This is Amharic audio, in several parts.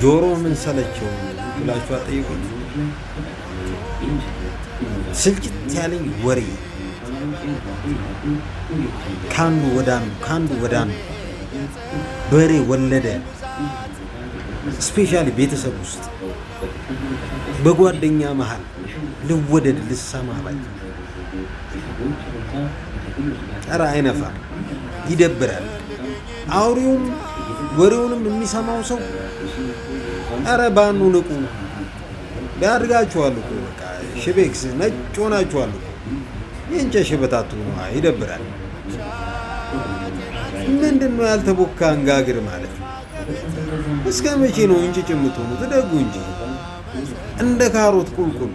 ጆሮ ምን ሰለቸው ብላችሁ አጠይቁኝ። ስልችት ያለኝ ወሬ ከአንዱ ወደ አንዱ፣ ከአንዱ ወደ አንዱ፣ በሬ ወለደ። Specially ቤተሰብ ውስጥ፣ በጓደኛ መሀል ልወደድ ልሰማ ባይ፣ ኧረ አይነፋም፣ ይደብራል። አውሪውም ወሬውንም የሚሰማው ሰው ኧረ ባኑ ንቁ። ያድጋችኋል እኮ፣ በቃ ሽቤክስ ነጭ ሆናችኋል እኮ። የእንጨት ሽበት አትሁኑ፣ ይደብራል። ምንድን ነው ያልተቦካ እንጋግር ማለት ነው? እስከ መቼ ነው እንጭጭ የምትሆኑት? እደጉ እንጂ፣ እንደ ካሮት ቁልቁል።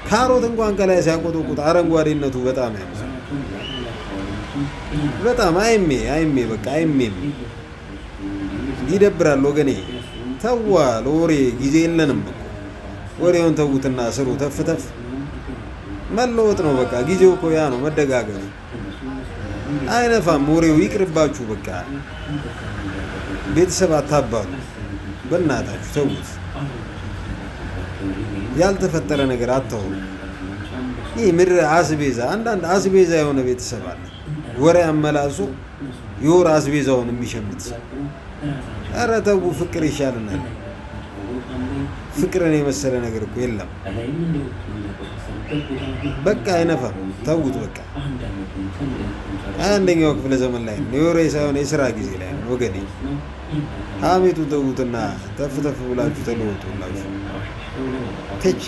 ካሮት እንኳን ከላይ ሲያቆጠቁጥ አረንጓዴነቱ በጣም ያምራል። በጣም አይሜ አይሜ በቃ አይሜም ይደብራል ወገኔ። ተዋ፣ ለወሬ ጊዜ የለንም እኮ። ወሬውን ተዉትና ስሩ። ተፍ ተፍ መለወጥ ነው በቃ። ጊዜው እኮ ያ ነው፣ መደጋገም አይነፋም። ወሬው ይቅርባችሁ በቃ። ቤተሰብ አታባሉ፣ በእናታችሁ ተዉት። ያልተፈጠረ ነገር አታውሩ። ይህ ምድር አስቤዛ፣ አንዳንድ አስቤዛ የሆነ ቤተሰብ አለ። ወሬ አመላልሶ የወር አስቤዛውን የሚሸምት ሰው። ኧረ ተው፣ ፍቅር ይሻልናል። ፍቅርን የመሰለ ነገር እኮ የለም። በቃ አይነፋም። ተዉት በቃ። 21ኛው ክፍለ ዘመን ላይ ነው። የወሬ ሳይሆን የስራ ጊዜ ላይ ነው ወገኔ። ሀሜቱን ተዉትና ተፍ ተፍ ብላችሁ ተለወጡላችሁ። ተች።